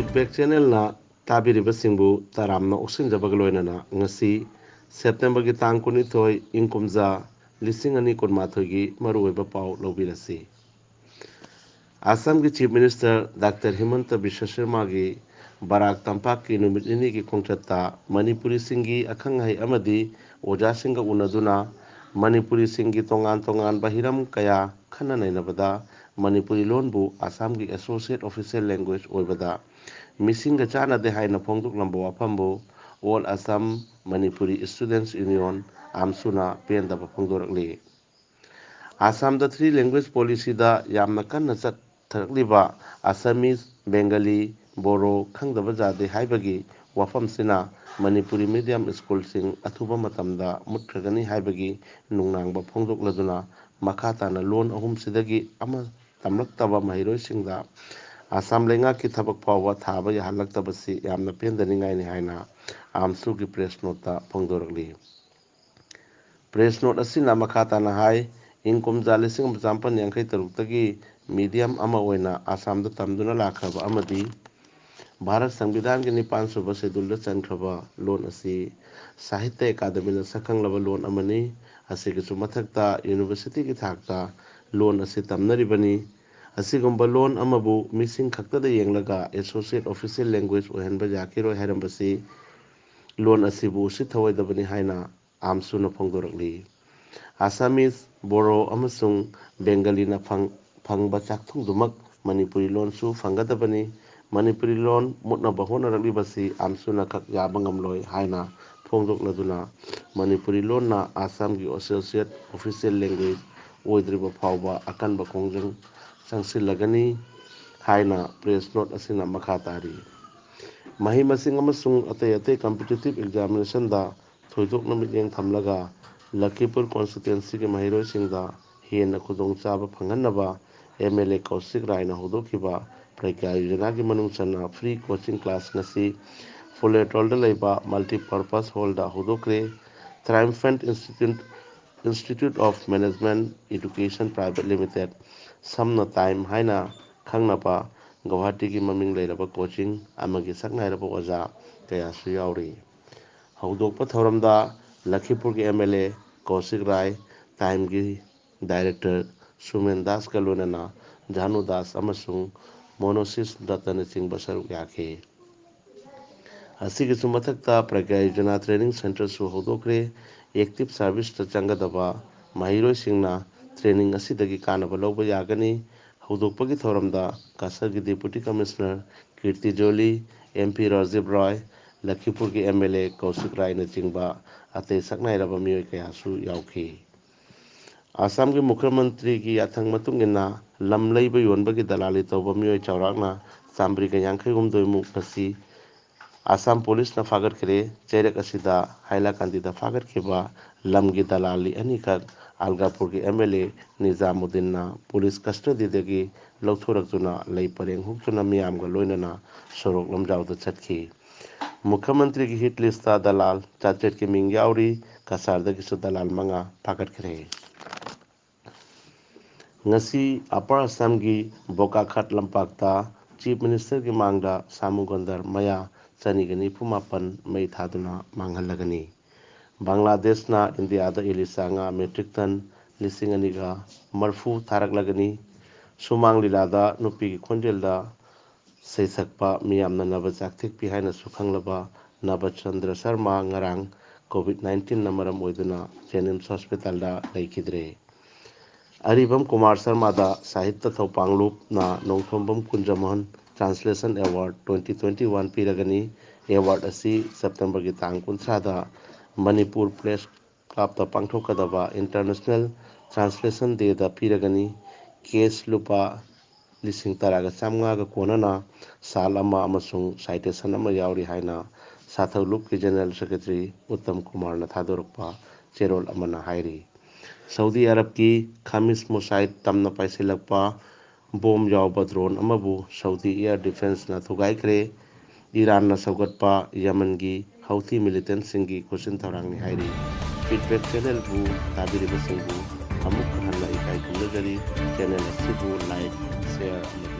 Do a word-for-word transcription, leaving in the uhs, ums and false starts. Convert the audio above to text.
Feedback Channelꯅ ꯇꯥꯕꯤꯔꯤꯕꯁꯤꯡꯕꯨ ꯇꯔꯥꯝꯅ ꯑꯣꯛꯁꯤꯟꯖꯕꯒ ꯂꯣꯏꯅꯅ ꯉꯁꯤ ꯁꯦꯞꯇꯦꯝꯕꯔꯒꯤ ꯇꯥꯡ ꯀꯨꯟꯅꯤꯊꯣꯏ, ꯏꯪ ꯀꯨꯝꯖꯥ ꯂꯤꯁꯤꯡ ꯑꯅꯤ ꯀꯨꯟꯃꯥꯊꯣꯏꯒꯤ ꯃꯔꯨꯑꯣꯏꯕ ꯄꯥꯎ ꯂꯧꯕꯤꯔꯁꯤ꯫ ꯑꯁꯥꯝꯒꯤ Chief Minister Doctor ꯍꯤꯃꯟꯇ ꯕꯤꯁ꯭ꯋ ꯁꯔꯃꯥꯒꯤ ꯕꯔꯥꯛ ꯇꯝꯄꯥꯛꯀꯤ ꯅꯨꯃꯤꯠ ꯅꯤꯅꯤꯒꯤ ꯈꯣꯡꯆꯠꯇ ꯃꯅꯤꯄꯨꯔꯤꯁꯤꯡꯒꯤ ꯑꯈꯪ ꯑꯍꯩ ꯑꯃꯗꯤ ꯑꯣꯖꯥꯁꯤꯡꯒ ꯎꯅꯗꯨꯅ ꯃꯅꯤꯄꯨꯔꯤꯁꯤꯡꯒꯤ ꯇꯣꯉꯥꯟ ꯇꯣꯉꯥꯟꯕ ꯍꯤꯔꯝ ꯀꯌꯥ ꯈꯟꯅ ꯅꯩꯅꯕꯗ ꯃꯅꯤꯄꯨꯔꯤ ꯂꯣꯟꯕꯨ ꯑꯁꯥꯝꯒꯤ Associate Official Language ꯑꯣꯏꯕꯗ ꯃꯤꯁꯤꯡꯒ ꯆꯥꯟꯅꯗꯦ ꯍꯥꯏꯅ ꯐꯣꯡꯗꯣꯛꯂꯝꯕ ꯋꯥꯐꯝꯕꯨ All Assam Manipuri Students Union, ꯑꯥꯝꯁꯨꯅ ꯄꯦꯟꯗꯕ ꯐꯣꯡꯗꯣꯔꯛꯂꯤ꯫ ꯑꯁꯥꯝꯗ Three Language Policyꯗ ꯌꯥꯝꯅ ꯀꯟꯅ ꯆꯠꯊꯔꯛꯂꯤꯕ Assamese, Bengali, Boro ꯈꯪꯗꯕ ꯌꯥꯗꯦ ꯍꯥꯏꯕꯒꯤ ꯋꯥꯐꯝꯁꯤꯅ ꯃꯅꯤꯄꯨꯔꯤ medium schoolꯁꯤꯡ ꯑꯊꯨꯕ ꯃꯇꯝꯗ ꯃꯨꯠꯈ꯭ꯔꯒꯅꯤ ꯍꯥꯏꯕꯒꯤ ꯅꯨꯡꯅꯥꯡꯕ ꯐꯣꯡꯗꯣꯛꯂꯗꯨꯅ ꯃꯈꯥ ꯇꯥꯅ ꯂꯣꯟ ꯑꯍꯨꯝꯁꯤꯗꯒꯤ ꯑꯃ ꯇꯝꯂꯛꯇꯕ ꯃꯍꯩꯔꯣꯏꯁꯤꯡꯗ ꯑꯁꯥꯝ ꯂꯩꯉꯥꯛꯀꯤ ꯊꯕꯛ ꯐꯥꯎꯕ ꯊꯥꯕ ꯌꯥꯍꯜꯂꯛꯇꯕꯁꯤ ꯌꯥꯝꯅ ꯄꯦꯟꯗꯅꯤꯡꯉꯥꯏꯅꯤ ꯍꯥꯏꯅ ꯑꯥꯝꯁꯨꯒꯤ press noteꯇ ꯐꯣꯡꯗꯣꯔꯛꯂꯤ꯫ Press note ꯑꯁꯤꯅ ꯃꯈꯥ ꯇꯥꯅ ꯍꯥꯏ, ꯏꯪ ꯀꯨꯝꯖꯥ ꯂꯤꯁꯤꯡ ꯑꯃ ꯆꯥꯃꯥꯄꯟ ꯌꯥꯡꯈꯩ ꯇꯔꯨꯛꯇꯒꯤ medium ꯑꯃ ꯑꯣꯏꯅ ꯑꯁꯥꯝꯗ ꯇꯝꯗꯨꯅ ꯂꯥꯛꯈ꯭ꯔꯕ ꯑꯃꯗꯤ ꯚꯥꯔꯠ ꯁꯪꯕꯤꯙꯥꯟꯒꯤ ꯅꯤꯄꯥꯟ ꯁꯨꯕ schedule ꯆꯟꯈ꯭ꯔꯕ ꯂꯣꯟ ꯑꯁꯤ ꯁꯥꯍꯤꯇ꯭ꯌ ꯑꯦꯀꯥꯗꯃꯤꯅ ꯁꯛꯈꯪꯂꯕ ꯂꯣꯟ ꯑꯃꯅꯤ꯫ ꯑꯁꯤꯒꯤꯁꯨ ꯃꯊꯛꯇ universityꯒꯤ ꯊꯥꯛꯇ ꯂꯣꯟ ꯑꯁꯤ ꯇꯝꯅꯔꯤꯕꯅꯤ꯫ ꯑꯁꯤꯒꯨꯝꯕ ꯂꯣꯟ ꯑꯃꯕꯨ ꯃꯤꯁꯤꯡ ꯈꯛꯇꯗ ꯌꯦꯡꯂꯒ Associate Official Language ꯑꯣꯏꯍꯟꯕ ꯌꯥꯈꯤꯔꯣꯏ ꯍꯥꯏꯔꯝꯕꯁꯤ ꯂꯣꯟ ꯑꯁꯤꯕꯨ ꯎꯁꯤꯠ ꯊꯑꯣꯏꯗꯕꯅꯤ ꯍꯥꯏꯅ ꯑꯥꯝꯁꯨꯅ ꯐꯣꯡꯗꯣꯔꯛꯂꯤ꯫ Assamese, Boro ꯑꯃꯁꯨꯡ Bengaliꯅ ꯐꯪ-, ꯐꯪꯕ ꯆꯥꯛꯊꯨꯡꯗꯨꯃꯛ ꯃꯅꯤꯄꯨꯔꯤ ꯂꯣꯟꯁꯨ ꯐꯪꯒꯗꯕꯅꯤ꯫ ꯃꯅꯤꯄꯨꯔꯤ ꯂꯣꯟ ꯃꯨꯠꯅꯕ ꯍꯣꯠꯅꯔꯛꯂꯤꯕꯁꯤ ꯑꯥꯝꯁꯨꯅ ꯈꯛ ꯌꯥꯕ ꯉꯝꯂꯣꯏ ꯍꯥꯏꯅ ꯐꯣꯡꯗꯣꯛꯂꯗꯨꯅ ꯃꯅꯤꯄꯨꯔꯤ ꯂꯣꯟꯅ ꯑꯁꯥꯝꯒꯤ Associate Official Language ꯑꯣꯏꯗ꯭ꯔꯤꯕ ꯐꯥꯎꯕ ꯑꯀꯟꯕ ꯈꯣꯡꯖꯪ ꯆꯪꯁꯤꯜꯂꯒꯅꯤ ꯍꯥꯏꯅ press note ꯑꯁꯤꯅ ꯃꯈꯥ ꯇꯥꯔꯤ꯫ ꯃꯍꯩ ꯃꯁꯤꯡ ꯑꯃꯁꯨꯡ ꯑꯇꯩ ꯑꯇꯩ competitive examinationꯗ ꯊꯣꯏꯗꯣꯛꯅ ꯃꯤꯠꯌꯦꯡ ꯊꯝꯂꯒ ꯂꯈꯤꯄꯨꯔ constituencyꯒꯤ ꯃꯍꯩꯔꯣꯏꯁꯤꯡꯗ ꯍꯦꯟꯅ ꯈꯨꯗꯣꯡꯆꯥꯕ ꯐꯪꯍꯟꯅꯕ MLA ꯀꯧꯁꯤꯛ ꯔꯥꯏꯅ ꯍꯧꯗꯣꯛꯈꯤꯕ ꯄ꯭ꯔꯒ꯭ꯌꯥ ꯌꯣꯖꯅꯥꯒꯤ ꯃꯅꯨꯡ ꯆꯟꯅ free coaching class ꯉꯁꯤ ꯐꯨꯂꯦꯇꯣꯜꯗ ꯂꯩꯕ multipurpose hallꯗ ꯍꯧꯗꯣꯛꯈ꯭ꯔꯦ꯫ Triumphant Institute, Institute of Management Education Private Limited, ꯁꯝꯅ ꯇꯥꯏꯝ ꯍꯥꯏꯅ ꯈꯪꯅꯕ ꯒꯧꯍꯥꯇꯤꯒꯤ ꯃꯃꯤꯡ ꯂꯩꯔꯕ ꯀꯣꯆꯤꯡ ꯑꯃꯒꯤ ꯁꯛꯅꯥꯏꯔꯕ ꯑꯣꯖꯥ ꯀꯌꯥꯁꯨ ꯌꯥꯎꯔꯤ꯫ ꯍꯧꯗꯣꯛꯄ ꯊꯧꯔꯝꯗ ꯂꯈꯤꯄꯨꯔꯒꯤ M L A Kaushik Rai, ꯇꯥꯏꯝꯒꯤ ꯗꯥꯏꯔꯦꯛꯇꯔ ꯁꯨꯃꯦꯟ ꯗꯥꯁꯀ ꯂꯣꯏꯅꯅ ꯖꯥꯅꯨ ꯗꯥꯁ ꯑꯃꯁꯨꯡ ꯃꯣꯅꯣꯁꯤꯁ ꯗꯠꯇꯅꯆꯤꯡꯕ ꯁꯔꯨꯛ ꯌꯥꯈꯤ꯫ ꯑꯁꯤꯒꯤꯁꯨ ꯃꯊꯛꯇ ꯄ꯭ꯔꯒ꯭ꯌꯥ ꯌꯣꯖꯅꯥ ꯇ꯭ꯔꯦꯅꯤꯡ ꯁꯦꯟꯇꯔꯁꯨ ꯍꯧꯗꯣꯛꯈ꯭ꯔꯦ꯫ ꯑꯦꯛꯇꯤꯚ ꯁꯥꯔꯚꯤꯁꯇ ꯆꯪꯒꯗꯕ ꯃꯍꯩꯔꯣꯏꯁꯤꯡꯅ ꯇ꯭ꯔꯦꯅꯤꯡ ꯑꯁꯤꯗꯒꯤ ꯀꯥꯟꯅꯕ ꯂꯧꯕ ꯌꯥꯒꯅꯤ꯫ ꯍꯧꯗꯣꯛꯄꯒꯤ ꯊꯧꯔꯝꯗ ꯀꯁꯥꯔꯒꯤ deputy commissioner Kirti Joli, M P Rajiv Rai, ꯂꯈꯤꯄꯨꯔꯒꯤ ꯑꯦꯝ ꯑꯦꯜ ꯑꯦ ꯀꯧꯁꯤꯛ ꯔꯥꯏꯅꯆꯤꯡꯕ ꯑꯇꯩ ꯁꯛꯅꯥꯏꯔꯕ ꯃꯤꯑꯣꯏ ꯀꯌꯥꯁꯨ ꯌꯥꯎꯈꯤ꯫ ꯑꯁꯥꯝꯒꯤ ꯃꯨꯈ꯭ꯌ ꯃꯟꯇ꯭ꯔꯤꯒꯤ ꯌꯥꯊꯪ ꯃꯇꯨꯡ ꯏꯟꯅ ꯂꯝ ꯂꯩꯕ ꯌꯣꯟꯕꯒꯤ ꯗꯂꯥꯂꯤ ꯇꯧꯕ ꯃꯤꯑꯣꯏ ꯆꯥꯎꯔꯥꯛꯅ ꯆꯥꯃꯔꯤꯒ ꯌꯥꯡꯈꯩ ꯍꯨꯝꯗꯣꯏ ꯃꯨꯛ ꯉꯁꯤ ꯑꯁꯥꯝ ꯄꯨꯂꯤꯁꯅ ꯐꯥꯒꯠꯈ꯭ꯔꯦ꯫ ꯆꯩꯔꯛ ꯑꯁꯤꯗ ꯍꯥꯏꯂꯥꯀꯥꯟꯗꯤꯗ ꯐꯥꯒꯠꯈꯤꯕ ꯂꯝꯒꯤ ꯗꯂꯥꯂꯤ ꯑꯅꯤꯈꯛ ꯑꯜꯒꯥꯄꯨꯔꯒꯤ ꯑꯦꯝ ꯑꯦꯜ ꯑꯦ ꯅꯤꯖꯥꯃꯨꯗꯤꯟꯅ ꯄꯨꯂꯤꯁ ꯀꯁꯇꯗꯤꯗꯒꯤ ꯂꯧꯊꯣꯔꯛꯇꯨꯅ ꯂꯩ ꯄꯔꯦꯡ ꯍꯨꯛꯇꯨꯅ ꯃꯤꯌꯥꯝꯒ ꯂꯣꯏꯅꯅ ꯁꯣꯔꯣꯛ ꯂꯝꯖꯥꯎꯗ ꯆꯠꯈꯤ꯫ ꯃꯨꯈ꯭ꯌ ꯃꯟꯇ꯭ꯔꯤꯒꯤ ꯍꯤꯠ ꯂꯤꯁꯇ ꯗꯂꯥꯜ ꯆꯥꯇ꯭ꯔꯦꯠꯀꯤ ꯃꯤꯡ ꯌꯥꯎꯔꯤ꯫ ꯀꯁꯥꯔꯗꯒꯤꯁꯨ ꯗꯂꯥꯜ ꯃꯉꯥ ꯐꯥꯒꯠꯈ꯭ꯔꯦ꯫ ꯉꯁꯤ ꯑꯄꯔ ꯑꯁꯥꯝꯒꯤ ꯕꯣꯀꯥꯈꯥꯠ ꯂꯝꯄꯥꯛꯇ ꯆꯤꯐ ꯃꯤꯅꯤꯁꯇꯔꯒꯤ ꯃꯥꯡꯗ ꯁꯥꯃꯨꯒꯟꯗꯔ ꯃꯌꯥ ꯆꯅꯤꯒ ꯅꯤꯐꯨ ꯃꯥꯄꯟ ꯃꯩ ꯊꯥꯗꯨꯅ ꯃꯥꯡꯍꯜꯂꯒꯅꯤ꯫ ꯕꯪꯒ꯭ꯂꯥꯗꯦꯁꯅ ꯏꯟꯗꯤꯌꯥꯗ ꯏꯂꯤꯁꯥ ꯉꯥ ꯃꯦꯇ꯭ꯔꯤꯛ ꯇꯟ ꯂꯤꯁꯤꯡ ꯑꯅꯤꯒ ꯃꯔꯐꯨ ꯊꯥꯔꯛꯂꯒꯅꯤ꯫ ꯁꯨꯃꯥꯡ ꯂꯤꯂꯥꯗ ꯅꯨꯄꯤꯒꯤ ꯈꯣꯟꯖꯦꯜꯗ ꯁꯩꯁꯛꯄ ꯃꯤꯌꯥꯝꯅ ꯅꯕ ꯆꯥꯛꯊꯦꯛꯄꯤ ꯍꯥꯏꯅꯁꯨ ꯈꯪꯂꯕ ꯅꯕꯆꯟꯗ꯭ꯔ ꯁꯔꯃ ꯉꯔꯥꯡ ꯀꯣꯚꯤꯗ ꯅꯥꯏꯟꯇꯤꯟꯅ ꯃꯔꯝ ꯑꯣꯏꯗꯨꯅ ꯖꯦꯅꯤꯝꯁ ꯍꯣꯁꯄꯤꯇꯥꯜꯗ ꯂꯩꯈꯤꯗ꯭ꯔꯦ꯫ ꯑꯔꯤꯕꯝ ꯀꯨꯃꯥꯔ ꯁꯔꯃꯗ ꯁꯥꯍꯤꯇ꯭ꯌ ꯊꯧꯄꯥꯡꯂꯨꯞꯅ Nongthombam Kunjamohan translation award twenty twenty one ꯄꯤꯔꯒꯅꯤ꯫ ꯑꯦꯋꯥꯔꯗ ꯑꯁꯤ ꯁꯦꯞꯇꯦꯝꯕꯔꯒꯤ ꯇꯥꯡ ꯀꯨꯟꯊ꯭ꯔꯥꯗ ꯃꯅꯤꯄꯨꯔ ꯄ꯭ꯔꯦꯁ ꯀ꯭ꯂꯕꯇ ꯄꯥꯡꯊꯣꯛꯀꯗꯕ ꯏꯟꯇꯔꯅꯦꯁꯅꯦꯜ ꯇ꯭ꯔꯥꯟꯁꯂꯦꯁꯟ ꯗꯦꯗ ꯄꯤꯔꯒꯅꯤ꯫ ꯀꯦꯁ ꯂꯨꯄꯥ ꯂꯤꯁꯤꯡ ꯇꯔꯥꯒ ꯆꯥꯃꯉꯥꯒ ꯀꯣꯟꯅꯅ ꯁꯥꯜ ꯑꯃ ꯑꯃꯁꯨꯡ ꯁꯥꯏꯇꯦꯁꯟ ꯑꯃ ꯌꯥꯎꯔꯤ ꯍꯥꯏꯅ ꯁꯥꯊꯧꯂꯨꯞꯀꯤ ꯖꯦꯅꯔꯦꯜ ꯁꯦꯀ꯭ꯔꯦꯇꯔꯤ ꯎꯠꯇꯝ ꯀꯨꯃꯥꯔꯅ ꯊꯥꯗꯣꯔꯛꯄ ꯆꯦꯔꯣꯜ ꯑꯃꯅ ꯍꯥꯏꯔꯤ꯫ ꯁꯧꯗꯤ ꯑꯔꯕꯀꯤ ꯈꯥꯃꯤꯁ ꯃꯨꯁꯥꯏꯗ ꯇꯝꯅ ꯄꯥꯏꯁꯤꯜꯂꯛꯄ ꯕꯣꯝ ꯌꯥꯎꯕ ꯗ꯭ꯔꯣꯟ ꯑꯃꯕꯨ ꯁꯧꯗꯤ ꯑꯦꯌꯔ ꯗꯤꯐꯦꯟꯁꯅ ꯊꯨꯒꯥꯏꯈ꯭ꯔꯦ꯫ ꯏꯔꯥꯟꯅ ꯁꯧꯒꯠꯄ ꯌꯃꯟꯒꯤ ꯍꯧꯊꯤ ꯃꯤꯂꯤꯇꯦꯟꯁꯤꯡꯒꯤ ꯈꯨꯠꯁꯤꯟ ꯊꯧꯔꯥꯡꯅꯤ ꯍꯥꯏꯔꯤ꯫ ꯐꯤꯗꯕꯦꯛ ꯆꯦꯅꯦꯜꯕꯨ ꯇꯥꯕꯤꯔꯤꯕꯁꯤꯡꯕꯨ ꯑꯃꯨꯛ ꯍꯟꯅ ꯏꯀꯥꯏ ꯈꯨꯝꯅꯖꯔꯤ꯫ ꯆꯦꯅꯦꯜ ꯑꯁꯤꯕꯨ ꯂꯥꯏꯛ, ꯁꯦꯌꯔ ꯑꯃꯗꯤ